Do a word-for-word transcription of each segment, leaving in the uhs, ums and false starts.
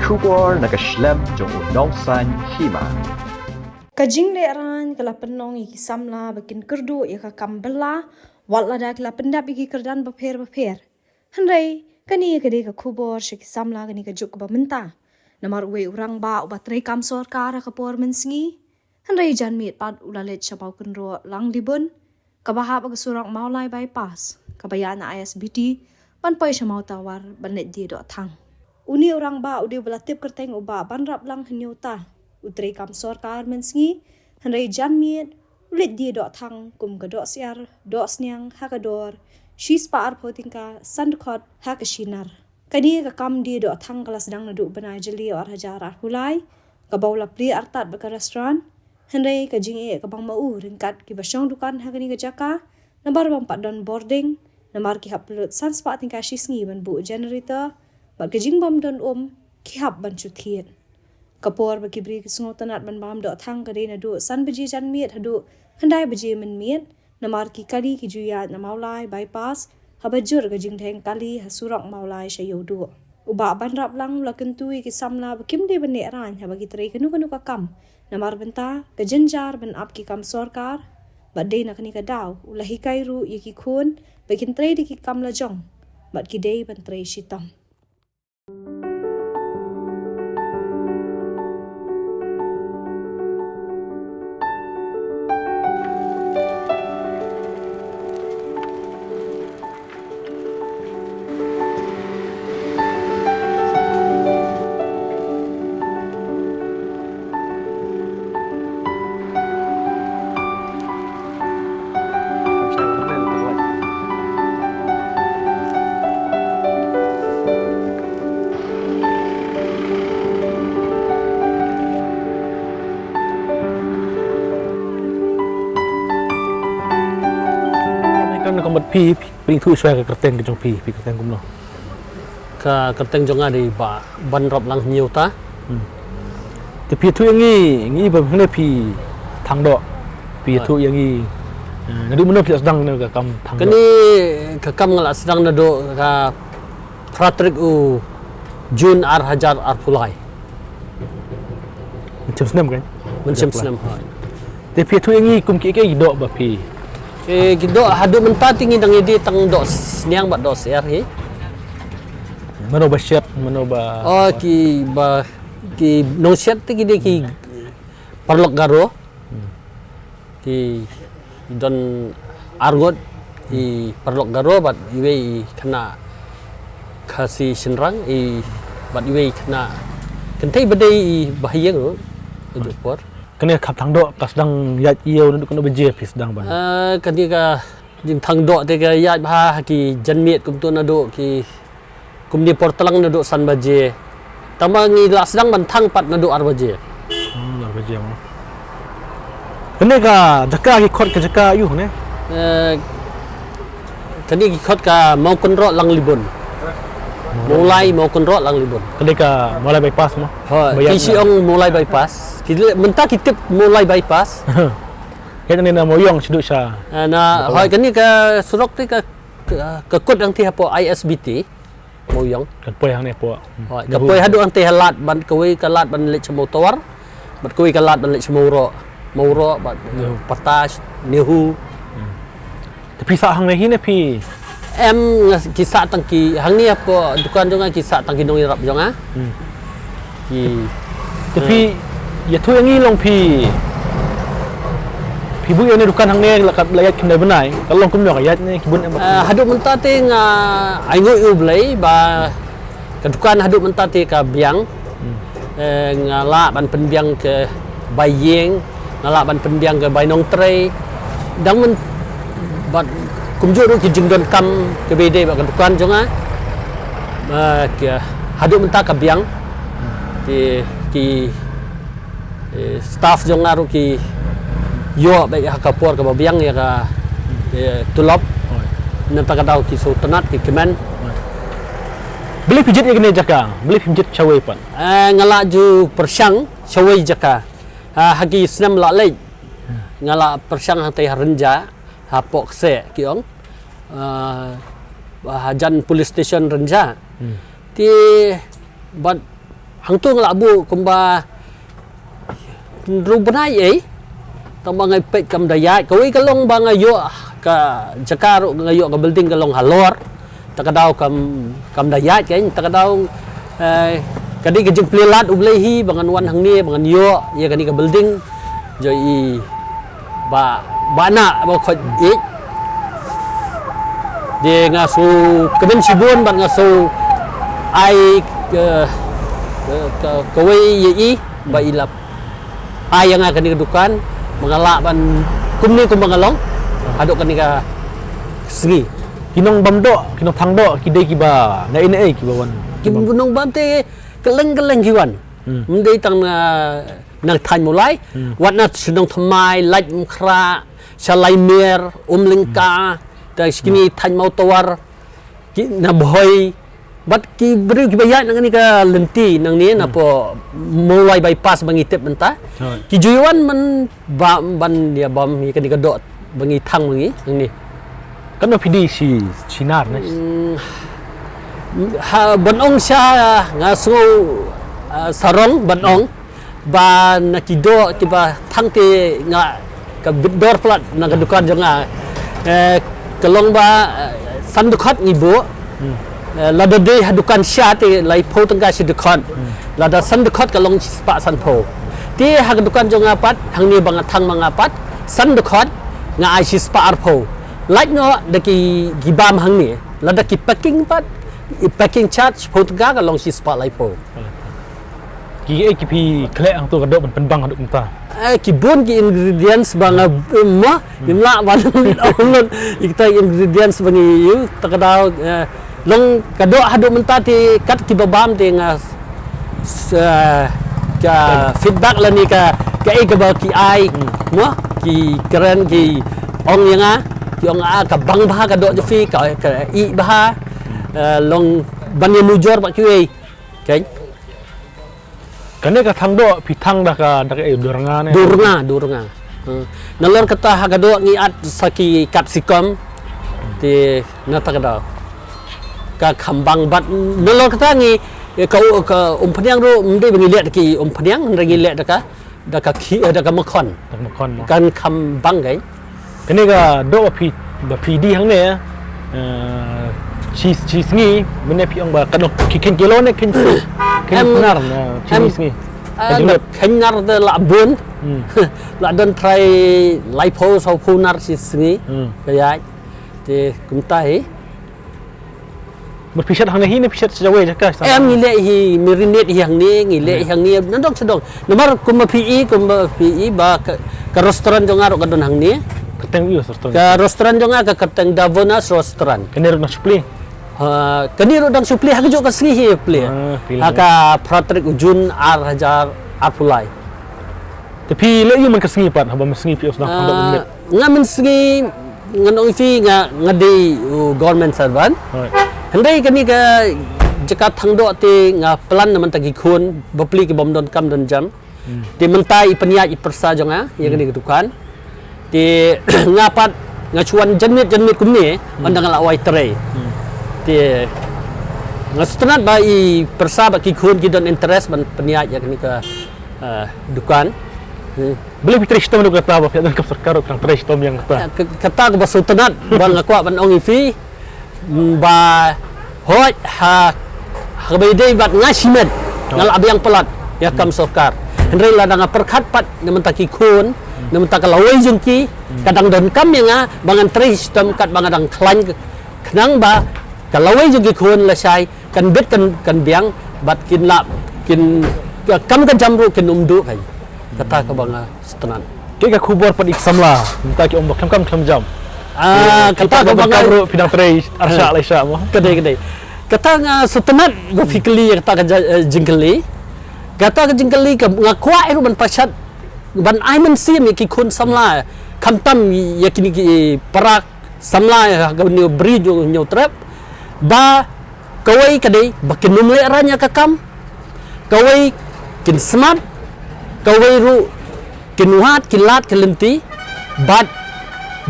Khubor na ka shlem jong u nongsan hima. Ka jingleh rain ka la pynlong ïa ki samla ba kin kyrduh ïa ka kam bylla, wat lada ki la pyndap ïa ki kyrdan bapher bapher. Hynrei kane ka dei ka khubor sha ki samla kane ka juk kaba mynta. Namar uwei u rangbah uba trei kam sorkar ha ka por mynsngi, hynrei janmiet pat u la leit sha Mawkynroh Langlibun, kaba hap ha ka surok Mawlai Bypass, kaba ïaid na I S B T ban poi sha Mawtawar ban leit die doh thang. Une u rangbah u dei uba la tip kyrteng u Bah Banraplang Hynñiewta, u trei kam sorkar mynsngi, hynrei janmiet u leit die doh thang kum ka doh syiar, doh sniang ha ka dor shispah arphew tyngka san dkhot ha ka shi nar. Kane ka kam die doh thang ka la sdang naduh bnai Jylliew ar hajar arphew lai, kaba u la plie artat bad ka restaurant. Hynrei ka jingeh ka bang ma u ryngkat kiba shong dukan ha kane ka jaka, namar bym pat don bording, namar ki hap pynlut san spah tyngka shi sngi ban buh generator, bad ka jingbym don um ki hap ban shu thied. Ka por ba ki briew ki sngewtynnat ban bam doh thang ka dei naduh san baje janmiet haduh khyndai baje mynmiet, namar ki kali ki ju ïaid na Mawlai Bypass, haba jur ka jingdheng kali ha surok Mawlai sha Ïewduh. U Bah Banraplang u la kyntu ïa ki samla ba kim dei ban leh rain haba ki trei kano kano ka kam, namar bynta ka jynjar ban ap ki kam sorkar. Bad dei na kane ka daw u la hikai ruh ïa ki khun ba kin trei da ki kam lajong, bad ki dei ban trei shitom. Kan ka mut phi, phi, phi ïathuh shwa ka kyrteng ka jong phi, phi kyrteng kumno? Ka kyrteng jong nga dei Bah Banraplang Hynñiewta. Hmm. Te phi ïathuh ïa ngi, ngi ba hangne phi thang doh. Phi ïathuh ïa ngi, eh, naduh mynno phi la sdang ne ka kam thang doh? Kane ka kam nga la sdang naduh ka phra tarik u June ar hajar arphew lai. Mynshem snem kan? Mynshem snem, hooid. Te phi ïathuh ïa ngi kum kiei kiei ki doh ba phi? Eh, ki doh haduh mynta te ngi dang ïadie tang doh sniang bad doh syiar hi. Mano ba shet, mano ba... Oh, ki ba, ki nongshet te ki dei ki paralok Garo. Hmm. Ki don arngut, i paralok Garo bad iwei i khynnah Khasi shynrang, i bad iwei i khynnah kynthei ba dei i bahaïing ruh. Ka juh por. Kane ka kam thang doh ka sdang ïaid ïa u naduh katno baje phi sdang ban? Ah, kane ka jingthang doh te ka ïaid bha ha ki janmiet kumto naduh ki Kumne por tlang naduh san baje. Tangba ngi la sdang ban thang pat naduh ar baje. Hmm, ar baje mo. Kane ka jaka ki khot ka jaka aiu ne? Eh, kane ki khot ka Mawkynroh Langlibun. Mawlai Mawkynroh Langlibun. Kane ka Mawlai bypass mo. Hooid, ki shu ong Mawlai bypass. Ki le-, mynta ki tip Mawlai bypass. Kane na Mawiong shu dei sha. Eh, na, hooid, kane ka surok te ka, ka, ka kut hangtei hapoh I S B T. Mawiong. Kan poi hangne hapoh. Hooid, kan poi haduh hangtei ha lad ban kawei ka lad ban leit sha Mawtawar. Bad kawei ka lad ban leit sha Mawroh. Mawroh bad Nehu. Pata, Nehu. Hmm. Te phi sah hangne hi ne phi? Em, nga s-, ki sah tang ki hangne hapoh dukan jong nga, ki sah tang ki nongïarap jong nga. Hmm. Ki... Te phi, eh, ïathuh ïa ngi long phi, phi buh ïa une u dukan hangne la kat, la ïaid khyndiat bnai, ka long kumno ka ïaid ne, ki bun em ba? Ah, haduh mynta te nga ainguh ïa U Blei ba ka dukan haduh mynta te ka biang. Hmm. Eh, nga lah ban pynbiang ka bai ïing, nga lah ban pynbiang ka bai nongtrei. Dang myn-, bad kumjuh ruh ki jingdonkam kiba ïadei bad ka dukan jong nga. Eh, ki, haduh mynta ka biang. Ki, ki, eh, staff jong nga ruh ki ïoh beit ha ka por kaba biang ïa ka, eh, tulop. Hooid. Nangta ka daw ki sngewtynnat ki kmen. Hooid. Balei phi jied ïa kane jaka? Balei phim jied shawei pat? Eh, nga la ju pyrshang shawei jaka. Ah, ha ki snem la leit. Hmm. Nga la pyrshang hangtei ha Rynjah, hapoh Kseh ki ong. Ah, hajan police station Rynjah. Hmm. Te bad Hangto nga la buh kumba hynriew bnai ei. Tang ba nga peit kam da ïaid. Kawei ka long ba nga ïoh ka jaka ruh, nga ïoh ka building ka long halor. Ta ka daw kam, kam da ïaid kein, ta ka daw, eh, ka dei ka jingplie lad U Blei hi ba ngan wan hangne ba ngan ïoh ïa kane ka building. Jong i Bah, Bah Nah, Bah Khot Ïeit. Te nga sngew kmen shibun bad nga sngew ai ka, ka, ka, kawei ïa i ba i la ai ïa nga kane ka dukan ba nga lah ban kumne kumba nga long haduh kane ka sngi. Ki nongbam doh, ki nongthang doh, ki dei kiba naei naei kiba wan. Ki nongbam te kylleng kylleng ki wan. Hmm. Ym dei tang na na thaiñ Mawlai, hmm, wat na shnong Thymmai, Laitumkhrah, sha Laimer, Umlyngka, hmm, ta shi kine, hmm, thaiñ Mawtawar, ki na Bhoi, bad ki briew kiba ïaid na kane ka lynti nangne, hmm, napoh Mawlai bypass ba ngi tip mynta. Hooid. Ki ju wan man ba, ban ïa bam ïa kane ka doh ba ngi thang ma ngi hangne. Katno phi die shi, shi nar ne? Mm, ha, ban ong sha, nga sngew, ah, sarong ban ong ba na ki doh kiba thang te nga ka bit dor palat na ka dukan jong nga. Eh, ka long ba, eh, san dkhot ngi buh. Hmm. Eh, lada dei ha dukan sha te laiphew tyngka shi dkhot. Hmm. Lada san dkhot ka long shispah sanphew. Te ha ka dukan jong nga pat, hangne ba nga thang ma nga pat, san dkhot nga ai shispah arphew. Lait noh da ki, ki bam hangne. Lada ki packing pat, i packing charge, phew tyngka ka long shispah laiphew. Ki, eh, ki phi khleh hangto ka doh ban pynbang haduh mynta? Eh, ki bun ki ingredients ba nga, eh, mo, hmm, ngim lah ban ong lut ïa kita ingredients ba ngi ïoh, ta ka daw, eh, long ka doh haduh mynta te kat kiba bam te nga, s-, eh, ka feedback lane ka, kaei kaba ki ai, hmm, mo, ki kren ki ong ïa nga, ki ong, ah, ka bang bha ka doh jong phi, ka, ka ih bha, eh, long ban ïanujor bad kiwei. Kan? Kane ka thang doh, phi thang da ka, da ka, eh, dur nga ne? Dur nga, dur nga. Hmm. Nalor kata ha ka doh ngi add sa ki capsicum. Te na ta ka daw. Ka khambang bad nalor kata ngi, eh, ka u-, ka umphniang ruh, ym dei ba ngi leh da ki umphniang, hynrei ngi leh da ka, da ka khi, eh, da ka makhon. Da ka makhon mo. Kan khambang kai. Kane ka doh ba phi, ba phi die hangne, eh, shi, shi sngi, mynne phi ong ba katno, ki kheiñ kilo ne kheiñ, kheiñ, em, nar, eh, shi em, sngi. Ah, ka jinglut. Kheiñ nar te la bun. Hmm. La don trai laiphew sawphew nar shi sngi. Hmm. Ka ïaid. Te kumta hi. Mut phi shet hangne hi ne phi shet sha kawei jaka? Em, ngi leh hi, marinate hi hangne, ngi leh hi hangne, nadong shadong. Namar kumba phi i, kumba phi i ba ka, ka restaurant jong nga ruh ka don hangne. Kyrteng ïa u restaurant? Ka restaurant jong nga ka kyrteng Davona's Restaurant. Kane ruh dang shu plie? Ha, kane ruh dang shu plie, ha kajuh ka sngi hi plie. Ah, plie. Ha ka phra tarik u Jun ar hajar arphew lai. Te phi leh ïa u man ka sngi pat, haba mynsngi phi ïoh sdang thang doh mynmiet? Ah, nga mynsngi, ngan ong ïa phi nga, nga dei u government servant. Right. Hynrei kane ka jaka thang doh te nga plan na mynta ki khun bapli ki bym don kam don jam. Hmm. Te mynta i pynïaid i pyrsa jong nga ïa kane ka dukan. Te nga pat nga shu wan janmiet janmiet kumne, hmm, ynda nga la wai trei. Hmm. Te nga sngewtynnat ba i pyrsa bad ki khun ki don interest ban pynïaid ïa kane ka, eh, dukan. Hmm. Balei phi trei shitom haduh katta ba phi don kam sorkar ruh phi dang trei shitom ïa kata? Eh, ka-, kata kaba sngewtynnat ba nga kwah ban ong ïa phi. Ba hooid ha, ha kaba ïadei bad nga shimet, oh, nga la biang palat ïa ka kam, hmm, sorkar. Hynrei lada nga pyrkhat pat na mynta ki khun, hmm, na mynta ka lawei jong ki, hmm, ka dang donkam ïa nga ba ngan trei shitom katba nga dang khlaiñ, khnang ba ka lawei jong ki khun lashai kan bit kan, kan biang bad kin lah, kin, ka kam ka jam ruh kin ym duh kan. Kata kaba nga sngewtynnat. Kaei ka khubor pat ïa ki samla mynta ki ong ba khlem kam khlem jam? Ah, eh, kata kaba nga ruh phi dang trei arshah, ah, laishah mo. Ka dei, ka dei. Kata nga sngewtynnat ba phi kylli ïa kata ka ja-, eh, jingkylli. Kata ka jingkylli ka nga kwah ruh ban pashat, ban ai mynsiem ïa ki khun samla, khamtam ïa kine ki para samla ïa kane ka bri jong Hynñiewtrep ba kawei ka dei ba kin ym lehraiñ ïa ka kam, kawei kin smat, kawei ruh kin wad ki lad ki lynti, bad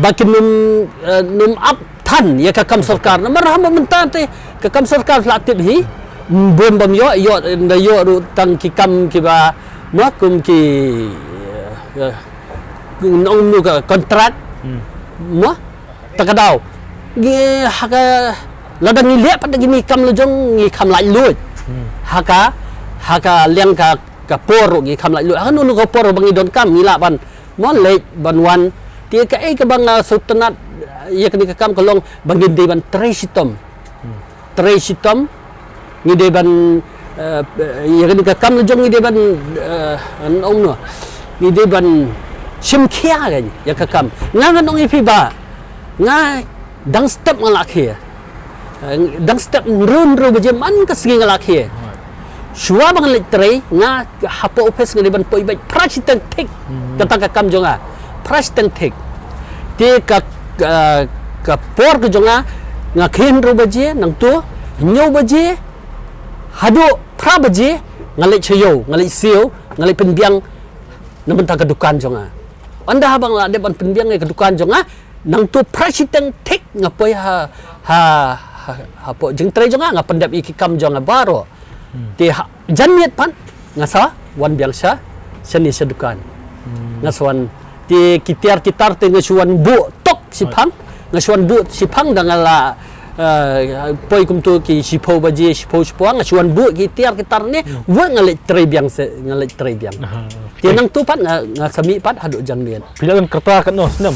ba kin ym, eh, ym ap than ïa ka kam sorkar. Namar ha mynta te ka kam sorkar phi la tip hi, Bun bym ïoh, ïoh, da ïoh ruh tang ki kam kiba, mo, kum ki, eh, nong nu ka kontrak, mo, ta ka daw. Ngi ha ka, lada ngi leh pat da kine ki kam la jong ngi kham laitluid. Ha ka, ha ka liang ka, ka por ruh ngi kham laitluid. Ha kano kano ka por ba ngi donkam ngi lah ban, mo, leit ban wan. Te kaei kaba nga sngewtynnat ïa kane ka kam ka long ba ngin dei ban trei shitom. Trei shitom, ngi dei ban, eh, ïa kane ka kam la jong ngi dei ban, eh, ngan ong no, ngi dei ban shim khia ka ïa ka kam. Nga ngan ong ïa phi ba nga dang step nga la khia. Eh, dang step hynriew hynriew baje man ka sngi nga la khia. Shuwa ba ngan leit trei, nga hapoh office nga dei ban poi beit phra shiteng thik. Kata ka kam jong nga phra shiteng thik. Te ka, ka, ka por ka jong nga, nga khie hynriew baje, nangto hynñiew baje haduh phra baje nga leit sha ïew, nga leit siew, nga leit pynbiang na bynta ka dukan jong nga. Ynda haba nga la dep ban pynbiang ïa ka dukan jong nga, nangto phra shiteng thik nga poi ha, ha, ha, hapoh jingtrei jong nga, nga pyndep ïa ki kam jong nga baroh. Te ha janmiet pat nga sa wan biang sha, shane sha dukan. Nga sa wan, te ki tiar ki tar te nga shu wan buh tok shiphang, nga shu wan buh shiphang da nga la, eh, poi kumto ki shiphew baje, shiphew shiphew nga shu wan buh ki tiar ki tar ne, wat nga leit trei biang se, nga leit trei biang. Te nangto pat nga, nga sa mih pat haduh janmiet. Phi la don ka rta katno snem?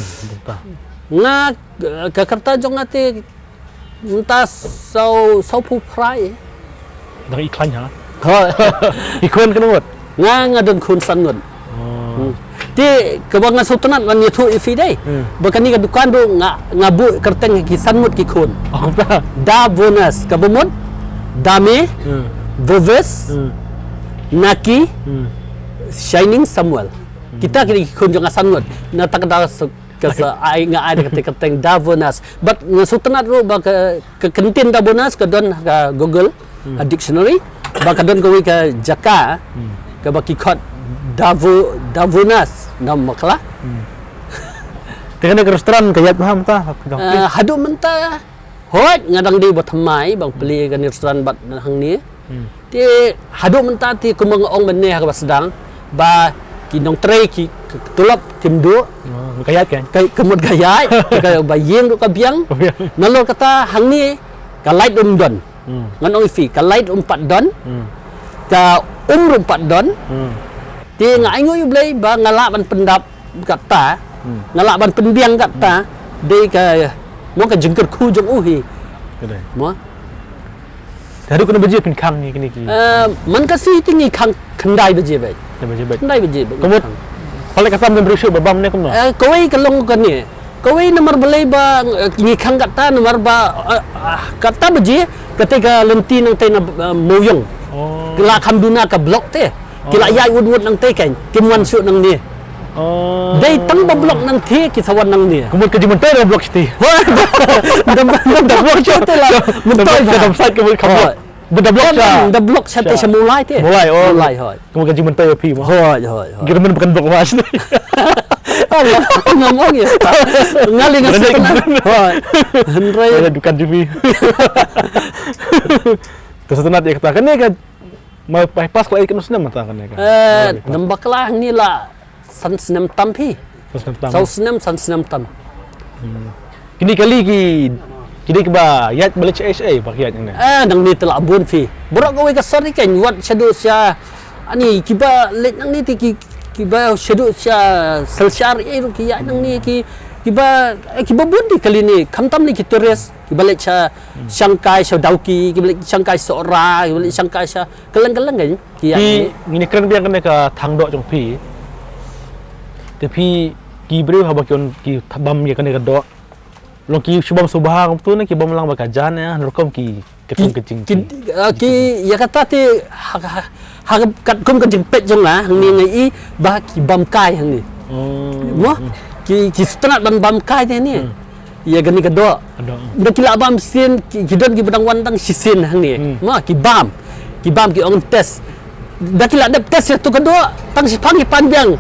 Nga, eh, ka rta jong nga te mynta saw, saw phew phra. Dang i khlaiñ ha? Hooid. I khun katno ngut? Nga, nga don khun san ngut. Te kaba nga sngewtynnat ban ïathuh ïa phi dei ba kane ka dukan ruh nga, nga buh kyrteng ki san ngut ki khun. Davonas, kaba mut Dame, Voves, Naki, Shining Samuel. Kita kine ki khun jong nga san ngut. Na ta ka daw ka sa ai, nga ai da kata ka kyrteng Davonas. But nga sngewtynnat ruh ba ka, ka kyntien Davonas ka don ha ka Google, ha dictionary, ba ka don kawei ka jaka kaba ki khot Davo, Davonas na bakla. Te kane ka restaurant ka ïaid bha mynta? Eh, haduh mynta hooid, nga dang dei ba thymmai ban plie kane restaurant bad hangne. Te haduh mynta te kumba nga ong mynne ha kaba sdang ba ki nongtrei ki, ki tulop kim duh. Ka mut ka ïaid, ka mut ka ïaid, te kaba ïeng ruh ka biang. Nalor kata hangne ka light um don. Ngan ong ïa phi, ka light um pat don. Ka um ruh um pat don. Te nga ainguh ïa U Blei ba nga lah ban pyndap kata, nga lah ban pynbiang kata, dei ka, mo, ka jingkyrkhu jong u hi. Mo. Te haduh katno baje phin khang ïa kine ki? Eh, man ka sngi te ngi khang khyndai baje beit. Khyndai baje beit. Khyndai baje beit. Ka mut, pale kata mynta briew shuh ba bam ne kumno? Eh, kawei ka long kane. Kawei namar balei ba, eh, ngi khang kata namar ba, eh, ah, kata baje, kata ka lynti nangta na, eh, Mawïong. Ki la kham duna ka block te. Ki la ïaid wut wut nangta kan, kim wan shuh nangne. Dei tang ba block nangta ki sa wan nangne. Ka mut ka jingmyntoi da block shiti. Da block shiti la myntoi. Ka dam sait ka mut ka block. Ba da block sha, da block sha te sha Mawlai te. Mawlai, oh. Mawlai, hooid. Ka mut ka jingmyntoi ïa phi mo. Hooid, hooid, hooid. Ngam ong ïa. Nga lei nga sngewtynnat. Hooid. Hynrei dukan jong phi. Ka sngewtynnat ïa kata kane ka Mai bypass ka la ïa katno snem mynta kane ka? Eh, ngan bakla hangne la san snem tam phi. San snem tam. Saw snem, san snem tam. Kine kali ki, ki dei kiba ïaid ba leit shaei shaei ba ki ïaid hangne? Eh, nangne te la bun phi. Baroh kawei ka sor ni kan wat shaduh sha, ani kiba leit nangne te ki, kiba shaduh sha Salshar ei ruh ki ïaid nangne ki, kiba, eh, kiba bun te kali ni, khamtam ni ki tourist, kiba leit sha Shangkai sha Dawki, kiba leit shangkai Sohra, kiba leit shangkai sha kylleng kylleng kan. Ki ïa, phi, ngin ïa kren biang kane ka thang doh jong phi. Te phi, ki briew haba ki on ki bam ïa kane ka doh, long ki shu bam sngewbha kumto ne ki bam lang ba ka jan, eh, rukom ki, ka kum ka jing ki, ah, ki ïa kata te ha, ha, ha katkum ka jingpeit jong nga hangne nga i ba ki bam kai hangne. Mo, ki, ki sngewtynnat ban bam kai te hangne. Ïa kane ka doh. Ka doh. Da ki la bam sien, ki, ki don kiba dang wan tang shisien hangne. Ma, ki bam. Ki bam ki ong test. Da ki la dep test ïa tu ka doh, tang shiphang ki pan biang.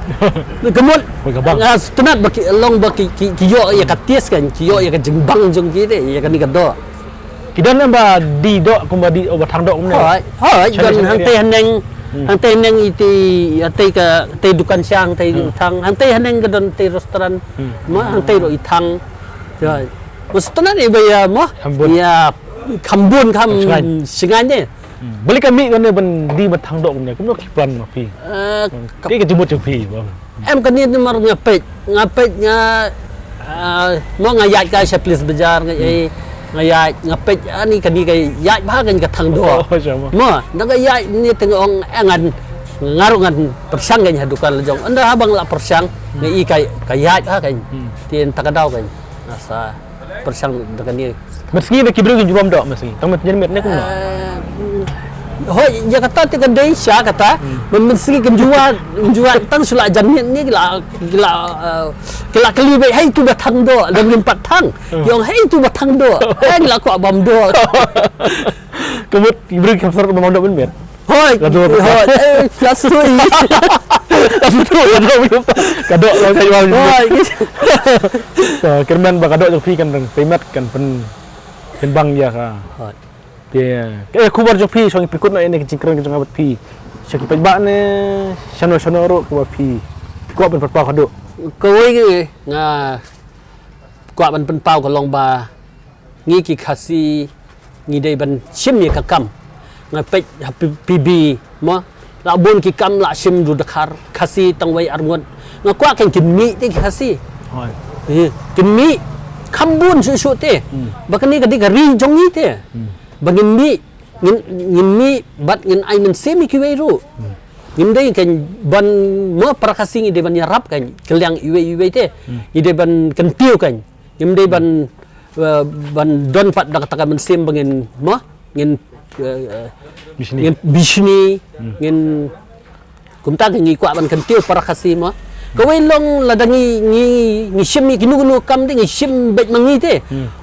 Ka mut. Oi, ka bang. Nga sngewtynnat ba ki long ba ki, ki, ki ïoh ïa ka taste kan, ki ïoh ïa ka jingbang jong ki te, ïa kane ka doh. Ki don em ba die doh kumba die, oh, ba thang doh kumne? Hooid, hooid, don hangtei haneng, hangtei haneng iti, iti ka, iti dukan sha hangtei thang, hangtei haneng ka don iti restaurant, mo, hangtei ruh i thang. Hooid. Mo sngewtynnat i ba ïa, mo, ïa kham bun kham shngaiñ ne. Balei ka mih kane ban die ban thang doh kumne? Kumno ki plan ma phi? Ki ka jingmut jong phi ba. Em, kane namar nga peit, nga peit nga, ah, mo nga ïaid kai sha Police Bazar nga, eh, nga ïaid, nga peit ani kane ka ïaid bha kane ka thang doh. Mo, da nga ïaid ni te nga ong, eh, ngan, nga ruh ngan pyrshang kane ha dukan la jong. Ynda haba nga la pyrshang nga i ka, ka ïaid bha kane. Te ynda ka daw kane nga sa pyrshang da kane. Mynsngi ba ki briew ki ju bam doh mynsngi. Tang mynta mynmiet ne kumno? Hooid, ïa kata te ka dei sha kata. Mynsngi kan ju wad, kan ju wad tang shu la janmiet ne ki la, ki la, eh, ki la kylli beit, hei tu ba thang doh, lada ngim pat thang. Ki ong hei tu ba thang doh. Eh, ki la kwah bam doh. Ka mut ki briew ki kham sngewtynnat ba bam doh mynmiet. Hooid, hooid, eh, ka sui. Ka doh, ka doh, ka doh. Hooid. Kyrmen ba ka doh jong phi kan reng pynmih kan pyn, pynbang ïa ka. Hooid. Te, eh, khubor jong phi shong phi kut na ine ka jingkren ka jong nga bad phi. Sha ki paidbah ne shano shano ruh kaba phi kwah ban pynpaw ka doh. Kawei nga kwah ban pynpaw ka long ba ngi ki Khasi ngi dei ban shim ïa ka kam. Nga peit ha P-, PB mo. La bun ki kam la shim ruh dkhar, Khasi tang wei arngut. Nga kwah kan kin mih te ki Khasi. Kin mih kham bun shuh shuh te. Ba kane ka dei ka ri jong ngi te. Ba ngin mih, ngin, ngin mih bad ngin ai mynsiem ïa kiwei ruh. Ngim dei kan ban mo para Khasi ngi dei ban ïarap kan kylliang iwei iwei te. Ngi dei ban kyntiew kan. Ngim dei ban, eh, ban don pat da kata ka mynsiem ba ngin mo, ngin, eh, ngin bishni, ngin kumta ka ngi kwah ban kyntiew para Khasi mo. Kawei long lada ngi, ngi, ngi shim ïa kino kino kam te ngi shim beit ma ngi te.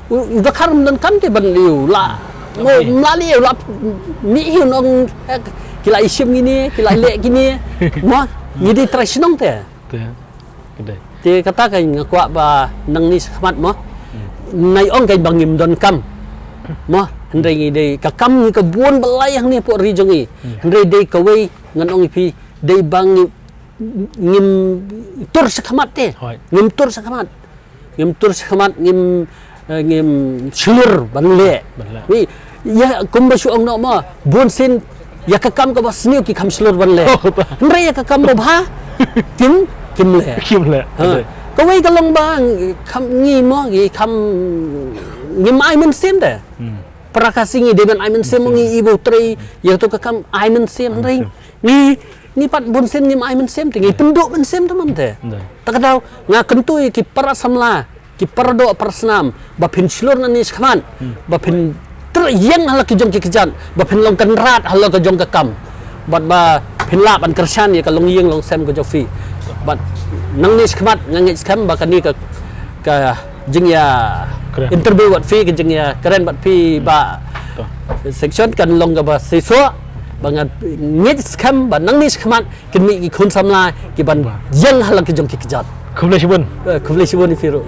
U, u dkhar um don kam te ban ïoh la. Mo, mlali ïoh la mih hi nong, eh, ki la shim ngi ne, ki la leh ki ne. Mo, ngi dei trai shnong te. Te kata ka nga kwah ba nangne shakhmat mo. Nai ong ka ba ngim don kam. Mo, hynrei ngi dei ka kam ngi ka bun ba lai hangne hapoh ri jong ngi. Hynrei dei kawei ngan ong ïa phi dei ba ngi, ngim tur shakhmat te. Ngim tur shakhmat. Ngim tur shakhmat, ngim, eh, ngim shlur ban leh. Wi, ïa kumba shu ong noh mo, bun sien ïa ka kam kaba sniew ki kham shlur ban leh. Hynrei ïa ka kam ba bha kim, kim leh. Kim leh. Kawei ka long ba kham ngi mo, ngi kham ngim ai mynsiem te. Para Khasi ngi dei ban ai mynsiem mo, ngi i ba u trei ïa to ka kam ai mynsiem hynrei ngi Ngi pat bun sien ngim ai mynsiem te, ngi pynduh mynsiem te mo te. Ta ka daw nga kyntu ïa ki para samla, ki para doh para snam ba phin shlur nangne shakhmat, ba phin trei ïeng ha la ki jong ki kjat, ba phin long kynrad ha la ka jong ka kam. Bad ba phin lah ban kyrshan ïa ka longïing longsem ka jong phi. Bad nangne shakhmat nga ngeit skhem ba kane ka, ka jingïa interview bad phi, ka jingïa kren bad phi ba section kan long kaba shisha. Ba nga ngeit skhem ba nangne shakhmat kin mih ki khun samla ki ban ïeng ha la ki jong ki kjat. Khublei shibun. Eh, khublei shibun ïa phi ruh.